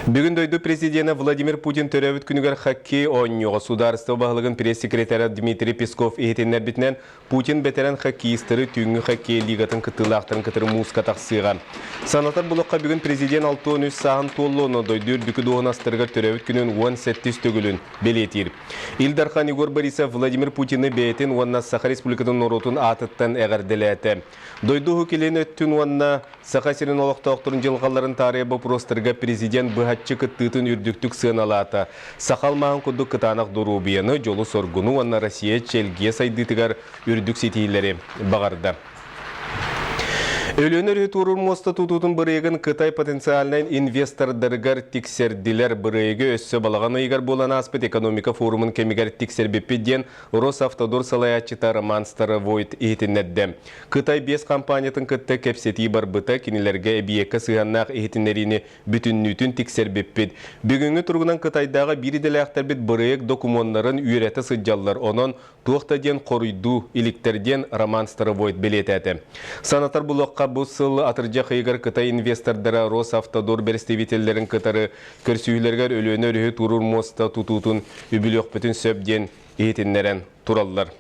Бүгүн дойду президенэ Владимир Путин төрөөбүт күнүгэр хоккей оонньууга судаарыстыба баһылыгын пресс-секретаря Дмитрий Песков иһитиннэрбитинэн, Путин бэтэрэн хоккеистары түүҥҥү хоккей лигатын кыттыылаахтарын кытары мууска тахсыаҕа. Санатар булуохха бүгүн президент 63 сааһын туоллуону дойду үрдүкү дуоһунастарыгар төрөөбүт күнүн 17 төгүлүн бэлиэтиир. Ил Дархан Егор Борисов Владимир Путины бэйэтин уонна Саха Республикатын норуотун аатыттан эҕэрдэлээтэ. Дойду Уһук Илин өттүн уонна Саха сирин олохтоохторун дьылҕаларын таарыйа боппуруостарга президент быһаччы кыттыытын үрдүктүк сыаналаата. Саха алмааһын курдук кытаанах доруобуйаны, дьолу-соргуну уонна Россия чэлгийэ сайдыытыгар үрдүк ситиһиилэри баҕарда. Өлүөнэ өрүһү туоруур муоста тутуутун бырайыагын Кытай потенциальнай инвестордарыгар тиксэрдилэр. Бырайыагы өссө балаҕан ыйыгар буолан ааспыт экономика форумун кэмигэр тиксэрбиппит диэн Росавтодор салайааччыта Роман Старовойт иһитиннэрдэ. Кытай биэс компаниятын кытта кэпсэтии барбыта, кинилэргэ эбийиэккэ сыһыаннаах иһитиннэриини бүтүннүүтүн тиксэрбиппит. Бүгүҥҥү туругунан Кытайдааҕы биир идэлээхтэрбит бырайыак докумуоннарын үөрэтэ сылдьаллар, онон туох да диэн хоруйдуу иликтэр диэн Роман Старовойт бэлиэтээтэ. Санатар булуохха, бу сыл атырдьах ыйыгар Кытай инвестордара Росавтодор бэрэстэбиитэллэрин кытары көрсүһүүлэригэр Өлүөнэ өрүһү туоруур муоста тутуутун үбүлүөхпүтүн сөп диэн иһитиннэрэн тураллар.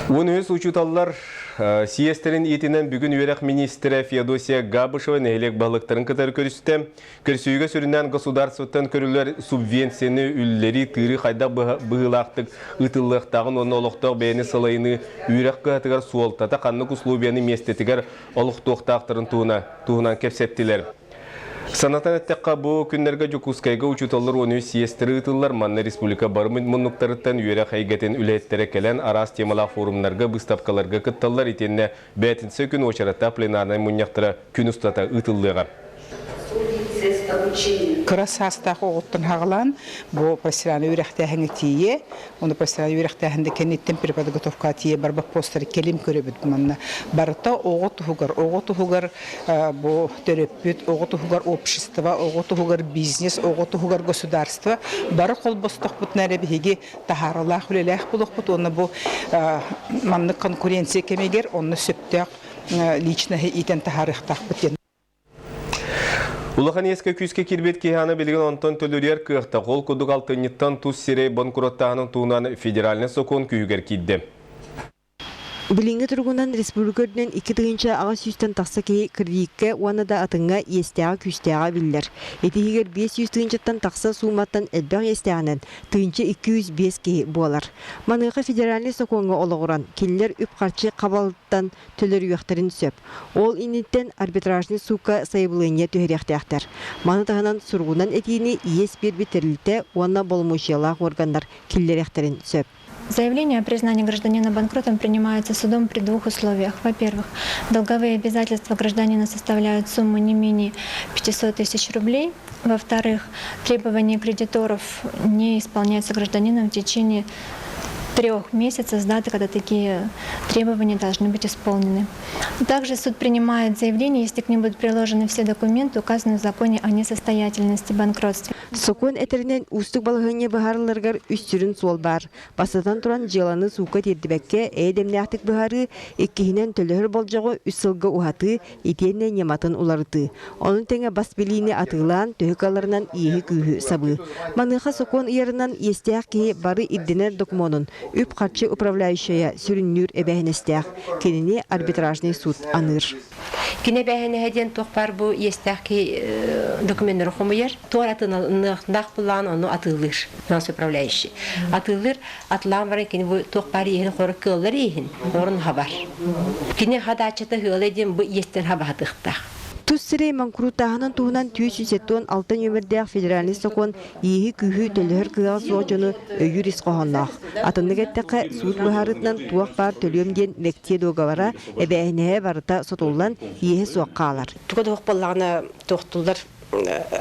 13 учууталлар съезтэрин иитинэн бүгүн үөрэх министрэ Феодосия Габышева нэһилиэк баһылыктарын кытары көрүстэ. Көрсүһүүгэ сүрүннээн государствоттан көрүллэр субвенцияны үллэрии тыырыы хайдах быһыылаахтык ыытыллыахтааҕын уонна олохтоох бэйэни салайыныы үөрэх кыһатыгар суолтата ханнык условияны миэстэтигэр олохтуохтаахтарын туһунан кэпсэттилэр. Санатан эттэххэ, бу күннэргэ Дьокуускайга учууталлар 13 съезтэрэ ыытыллар. Манна республика бары муннуктарыттан үөрэх эйгэтин үлэһиттэрэ кэлэн араас темалаах форумнарга, быыстапкаларга кытталлар. Итиэннэ бээтинсэ күн уочараттаах пленарнай мунньахтара күн устата ыытыллыаҕа. Кыра саастаах оҕоттон хаҕалаан бу профессиональнай үөрэхтээһиҥҥэ тиийэ, Ону профессиональнай үөрэхтээһин да кэнниттэн переподготовкаҕа тиийэ барбат постары кэлим көрөбүт манна. Барыта оҕо туһугар, оҕо туһугар бу төрөппүт, оҕо туһугар общество, оҕо туһугар бизнес, оҕо туһугар государство бары холбостохпутуна эрэ биһиги таһаарылаах үлэлээх буолуохпут уонна бу маннык конкуренция кэмигэр онно сөптөөх личноһы иитэн таһаарыахтаахпыт диэн. Улахан иэскэ күүскэ киирбит киһи аны билигин онтон төлөрүйэр кыахтаах. Ол курдук алтынньыттан тус сирэй банкроттааһынын туһунан федеральнай сокуон күүһүгэр киирдэ. Билиҥҥи туругунан республика үрдүнэн 2 800-тэн тахса киһи кредиккэ уонна да атыҥҥа иэстээҕэ-күүстээҕэ биллэр. Ити иһигэр 500 тыһыынчаттан тахса сууматтан элбэх иэстээҕинэн 1205 киһи буолар. Маныаха федеральнай сокуоҥҥа олоҕуран, кинилэр үп-харчы хабалыттан төлөрүйүөхтэрин сөп. Ол инниттэн арбитражнай суукка сайабылыанньа түһэриэхтээхтэр. Маны таһынан суругунан этиини иэс биэрбит тэрилтэ уонна боломуочуйалаах уорганнар киллэриэхтэрин сөп. Заявление о признании гражданина банкротом принимается судом при двух условиях. Во-первых, долговые обязательства гражданина составляют сумму не менее 500 тысяч рублей. Во-вторых, требования кредиторов не исполняются гражданином в течение 3 месяцев с даты, когда такие требования должны быть исполнены. Также суд принимает заявление, если к ним будут приложены все документы, указанные в законе о несостоятельности банкротстве. Сокуон этэринэн уустук балаһыанньа быһаарылларыгар үс сүрүн суол баар. Бастатан туран, дьыаланы суукка тиэрдибэккэ эйэ-дэмнээхтик быһаарыы, иккиһинэн, төлөһөр болдьоҕу үс сылга уһатыы, итиэннэ ньыматын уларытыы. Ону тэҥэ бас билиини атыылаан, төһө кыалларынан иэһи-күүһү сабыы. Маныаха сокуон ыйарынан иэстээх киһи бары ирдэнэр докумуонун үп-харчы управляющайа сүрүннүүр эбээһинэстээх. Кинини арбитражнай суут аныыр. Кини эбээһинэһэ диэн туох баар бу иэстээх киһи докуменнары хомуйар, туор атыыланыахтаах буллаҕын ону атыылыыр, финансовый управляющий. Атыылыыр, атылаан баран кини бу туох баар иэһин хору кыаллар иэһин, орун хабар. Кини хадааччыта ыала диэн бу иэстэн хабаһатыахтаах. Тус сирэй моҥкуруутааһынын туһунан 476 нүөмэрдээх федеральнай сокуон ииһи-күүһү төлөһөр кыаҕа суох дьону өйүүр ис хоһоонноох. Атыннык эттэххэ, суут быһаарыытынан туох баар төлүөм диэн мэктиэ дуогабара, эбээһинэһэ барыта сотуллан, иэһэ суох хаалар. Туга да суох буоллаҕына туохтууллар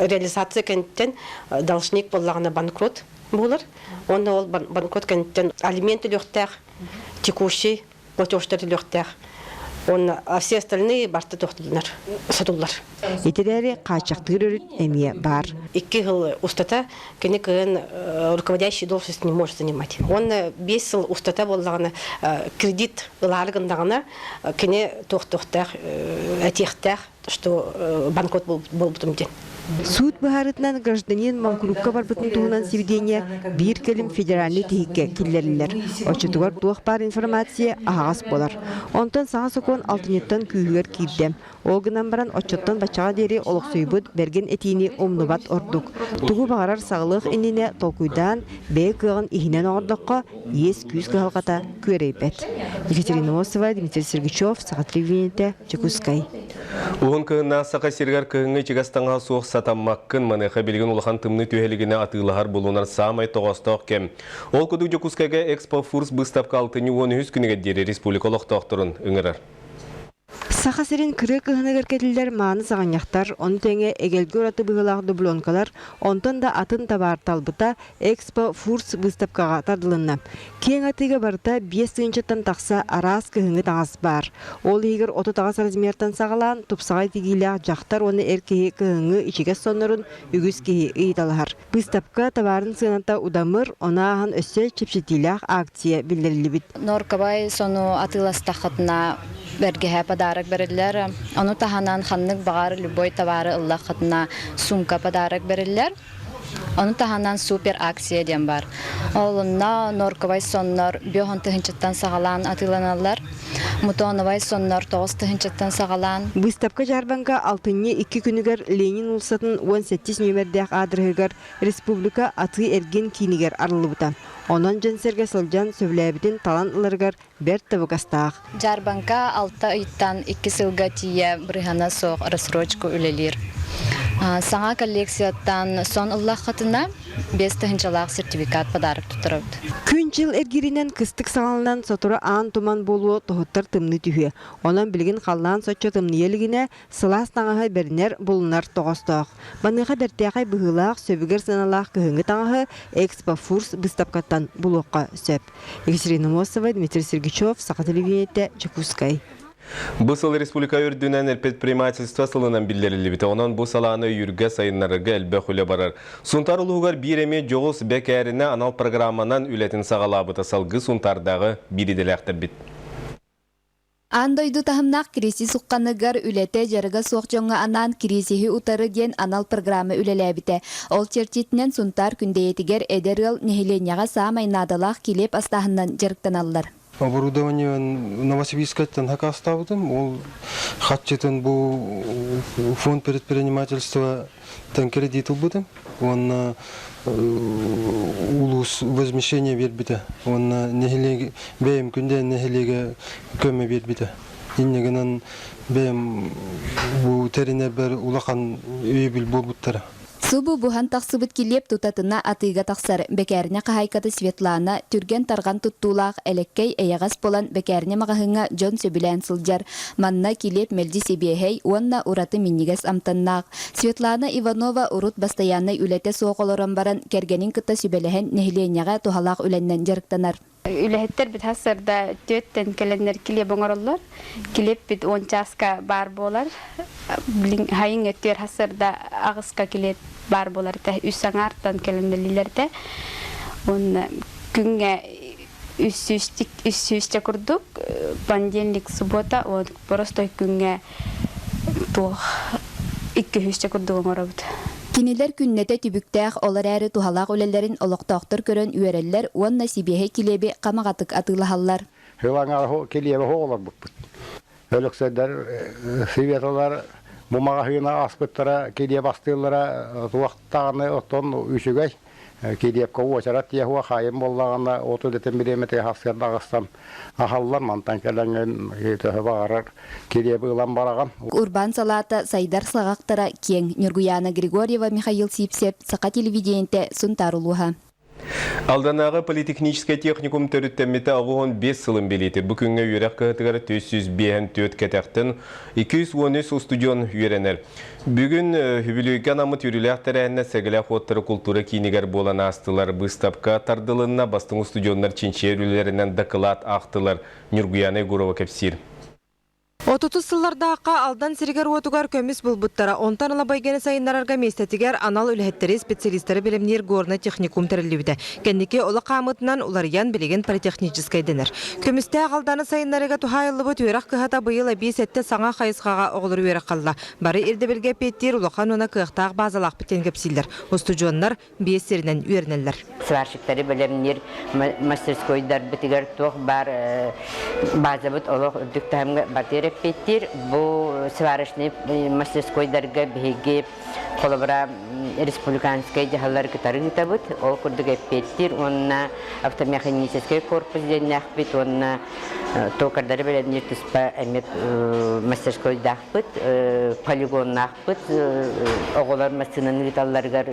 реализация кэнниттэн должник буоллаҕына банкрот буолар. Уонна ол банкрот кэнниттэн алимент төлүөхтээх, текущий платежтар төлүөхтээх. Уонна все остальные барыта туохтуллар, сотуллар. Ити эрээри хааччахтыыр өрүт эмиэ баар. 2 сыл устата кини кыһын руководящий должность не может занимать. Уонна 5 сыл устата буоллаҕына кредит ылаары гыннаҕына кини туохтуохтаах этиэхтээх, что банкрот буолбутум диэн. Суут быһаарыытынан гражданин моҥкуруукка барбытын туһунан сибидиэнньэ биир кэлим федеральнай тиһиккэ киллэриллэр. Оччотугар туох баар информация аһаҕас буолар. Онтон саҥа сокуон алтынньыттан күүһүгэр киирдэ. Ол гынан баран оччоттон баччаҕа диэри олохсуйбут бэргэн этиини умнубат ордук. Тугу баҕарар саҕалыах иннинэ толкуйдаан, бэйэ кыаҕын иһинэн оҥордоххо, иэс-күүс кыһалҕата күөрэйбэт. Екатерина Осова, Дмитрий Сергучев, Саха телевидениетэ, Дьокуускай. Уһун кыһыннаах Саха сиригэр кыһыҥҥы ичигэс таҥаһа суох сатаммаккын. Маныаха билигин улахан тымныы түһэ илигинэ атыылаһар булунар саамай тоҕоостоох кэм. Ол курдук Дьокуускайга Экспо Фурс быыстапка алтынньы 13 күнүгэр диэри республика олохтоохторун ыҥырар. Саха сирин кырыа кыһыныгар кэтиллэр мааны саҕынньахтар, ону тэҥэ эгэлгэ ураты быһыылаах дубленкалар, онтон да атын табаар талбыта Экспо Фурс быыстапкаҕа тардылынна. Киэҥ атыыга барыта 5 тыһыынчаттан тахса араас кыһыҥҥы таҥас баар. Ол иһигэр 38 размертан саҕалаан тупсаҕай тигиилээх дьахтар уонна эр киһи кыһыҥҥы ичигэс соннорун үгүс киһи ыйыталаһар. Быыстапка табаарын сыаната удамыр, ону ааһан өссө чэпчэтиилээх акция биллэриллибит. Норковай сону атыыластаххытына бэргэһэ подарок бэриллэр. Ону таһынан ханнык баҕар любой товары ыллаххытына сумка подарок бэриллэр. Ону таһынан супер акция диэн бар. Ол онно норковай соннор 5 тыһыынчаттан саҕалаан атыыланаллар. Мутоновай соннор 9 тыһыынчаттан саҕалаан. Быыстапка дьаарбаҥка алтынньы 2 күнүгэр Ленин уулуссатын 18 нүөмэрдээх аадырыһыгар республика атыы-эргиэн киинигэр арыллыбыта. Онон дьон-сэргэ сылдьан сөбүлээбитин талан ыларыгар бэрт табыгастаах. Дьаарбаҥка 6 ыйтан 2 сылга тиийэ бырыһыана суох рассрочка үлэлиир. Саҥа коллекцияттан сон ыллаххытына 5 тыһыынчалаах сертификат подарок туттарабыт. Күн-дьыл эргииринэн кыстык саҕаланан сотору аан туман буолуо тоһуттар тымныы түһүө. Онон билигин халлаан соччо тымныйа илигинэ сылаас таҥаһы бэринэр, булунар тоҕостоох. Маныаха бэртээхэй быһыылаах, сөбүгэр сыаналаах кыһыҥҥы таҥаһы Экспо Фурс быыстапкаттан булуохха сөп. Екатерина Мосова, Дмитрий Сергучев, Саха телевидениетэ, Дьокуускай. Бу сыл республика үрдүнэн предпринимательство сылынан биллэриллибитэ. Онон бу салааны өйүүргэ сайыннарарга элбэх үлэ барар. Сунтаар улууһугар биир эмиэ дьоҕус бэкээринэ анал программанан үлэтин саҕалаабыта салгыы Сунтаардааҕы биир идэлээхтэрбит. Аан дойду таһымнаах кризис ухханыгар үлэтэ дьарыга суох дьоҥҥо анаан кризиһи утары диэн анал программа үлэлээбитэ. Ол чэрчитинэн Сунтаар Күндэйэтигэр эдэр ыал нэһилиэнньэҕэ саамай наадалаах килиэп астааһынынан дьарыктаналлар. Оборудование Новосибирскайтан хакаастаабытым. Ол хаччытын бу фонд предпринимательства кредит ылбытым. Уонна улуус возмещение биэрбитэ. Уонна нэһилиэги бэйэм Күндэйэ нэһилиэгэ көмө биэрбитэ. Инньэ гынан бэйэм бу тэринэрбэр улахан өйөбүл буолбуттара. Субу буһан тахсыбыт килиэп тутатына атыыга тахсар. Бэкээринэ хаһаайката Светлана түргэн-тарҕан туттуулаах, элэккэй, эйэҕэс буолан бэкээринэ маҕаһыыҥҥа дьон сөбүлээн сылдьар. Манна килиэп мэлдьи сибиэһэй уонна ураты минньигэс амтаннаах. Светлана Иванова урут бастайааннай үлэтэ суох олорон баран, кэргэнин кытта сүбэлэһэн нэһилиэнньэҕэ туһалаах үлэннэн дьарыктанар. Үлэһиттэр бит сарсыарда 4-тэн кэлэннэр килиэп оҥороллор. Килиэппит 10 чааска баар буолар. Хайын өттүгэр сарсыарда 8-ка килиэп баар буолар этэ. Үс аҥаартан кэлэннэллилэр этэ. Уонна күҥҥэ 300 курдук понедельник, суббота, вот просто күҥҥэ туох 200 курдук оҥоробут. Кинилэр күннэтэ түбүктээх, ол эрээри туһалаах үлэлэрин олохтоохтор көрөн үөрэллэр уонна сибиэһэй килиэби хамаҕатык атыылаһаллар. Сылаҥар килиэби олорбуппут. Өлөксөйдөр Светалар бу маҕаһыына аспыттара килиэп астыыллара туохтаҕаны оттон үчүгэй килиэпкэ уочарат тиэһуо хаайын буоллаҕына от үлэтин бириэмэтигэр сарсыарда аҕыстан аһаллар мантан кэлэҥҥин төһө баҕарар килиэби ылан бараҕын. Урбаан салаата сайдар саҕахтара киэҥ. Ньургуйаана Григорьева, Михаил Сипсев, Саха телевидениетэ, Сунтаар улууһа. Алданааҕы политехническай техникум төрүттэммитэ 85 сылын бэлиэтиир. Бу күҥҥэ үөрэх кыһатыгар 454 кэтэхтэн 213 устудьуон үөрэнэр. Бүгүн үбүлүөйгэ анаммыт үөрүүлээх тэрээһиннэр Сэгэлээх уоттары култуура киинигэр буолан аастылар. Быыстапка тардылынна, бастыҥ устудьуоннар чинчийэр үлэлэринэн дакылаат аахтылар. Ньургуяна Егорова кэпсиир. Отутус сыллардаахха Алдан сиригэр-уотугар көмүс булбуттара. Онтон ыла Байганы сайыннарарга миэстэтигэр анал үлэһиттэри, специалистары бэлэмниир горнай техникум тэриллибитэ. Кэнники олох хаамыытынан уларыйан билигин политехническай дэнэр. Көмүстээх Алданы сайыннарыыга туһаайыллыбыт үөрэх кыһата быйыл эбии сэттэ саҥа хайысхаҕа оҕолору үөрэх халла. Бары ирдэбилгэ эппиэттиир улахан уонна кыахтаах баазалаахпыт диэн кэпсииллэр. Устудьуоннар биэс сиринэн үөрэнэллэр. Сварщиктары бэлэмниир мастерскойдарбытыгар туох баар базабыт олох үрдүк таһымҥа батыыр эппиэттиир. Бу сварочный мастерскойдарга биһиги холобура республиканскай дьаһаллары кытары ыытабыт. Ол курдук эппиэттиир уонна автомеханическай корпус диэннээхпит уонна токардары бэлэмниир туспа эмиэ мастерскойдаахпыт, полигоннаахпыт. Оҕолор массыынаны ыыталларыгар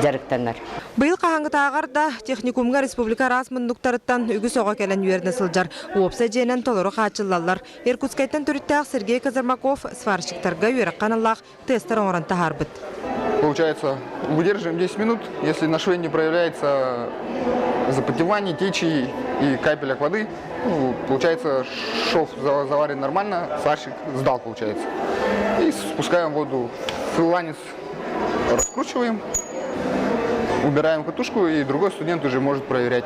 дьарыктанар. Быйыл хаһааҥҥытааҕар да техникумҥа республика араас муннуктарыттан үгүс оҕо кэлэн үөрэнэ сылдьар. Уопсай дьиэнэн толору хааччыллаллар. Иркутскайтан төрүттээх Сергей Казармаков сварщиктарга үөрэххэ аналлаах тестер оҥорон таһаарбыт. Получается, выдерживаем 10 минут, если на шве не проявляется запотевание, течи и капелек воды, ну, получается, шов заварен нормально, сварщик сдал, получается. И спускаем воду в ланец, раскручиваем, убираем катушку, и другой студент уже может проверять.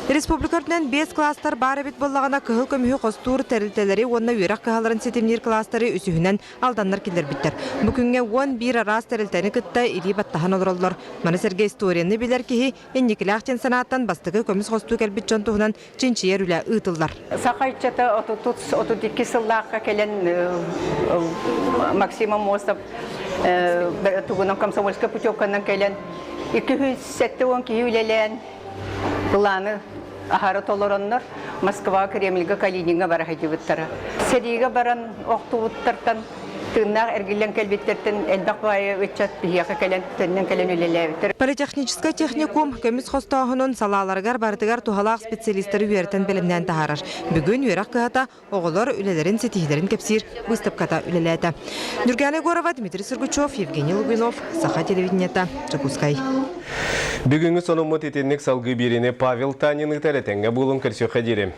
Республика үрдүнэн биэс класстар баар эбит буоллаҕына, кыһыл көмүһү хостуур тэрилтэлэри уонна үөрэх кыһаларын ситимниир класстары үсүһүнэн Алданнар киллэрбиттэр. Бу күҥҥэ 11 араас тэрилтэни кытта илии баттаһан олороллор. Маны сэргэ историяны билэр киһи инникилээх диэн санааттан бастакы көмүс хостуу кэлбит дьон туһунан чинчийэр үлэ ыытыллар. Саха ыччата 32 сыллаахха кэлэн Максим Аммосов тугунан комсомольскай путевканан кэлэн 270 киһи үлэлээн былааны аһары толороннор Москва Кремльга Калиниҥҥа бара сылдьыбыттара. Сэриигэ баран охтубуттартан тыыннаах эргиллэн кэлбиттэртэн элбэх баайы ыччат биһиэхэ кэлэн төннөн кэлэн үлэлээбиттэр. Политехническай техникум көмүс хостооһунун салааларыгар барытыгар туһалаах специалистары үөрэтэн бэлэмнээн таһаарар. Бүгүн үөрэх кыһата оҕолор үлэлэрин ситиһиилэрин кэпсиир быыстапката үлэлээтэ. Нюргана Егорова, Дмитрий Сергучев, Евгений Лугинов, Саха телевидениета, Дьокуускай. Бүгүҥҥү сонуммут итинник салгыы биэриини Павел Танин ыытар этэҥҥэ буолун көрсүөххэ диэри.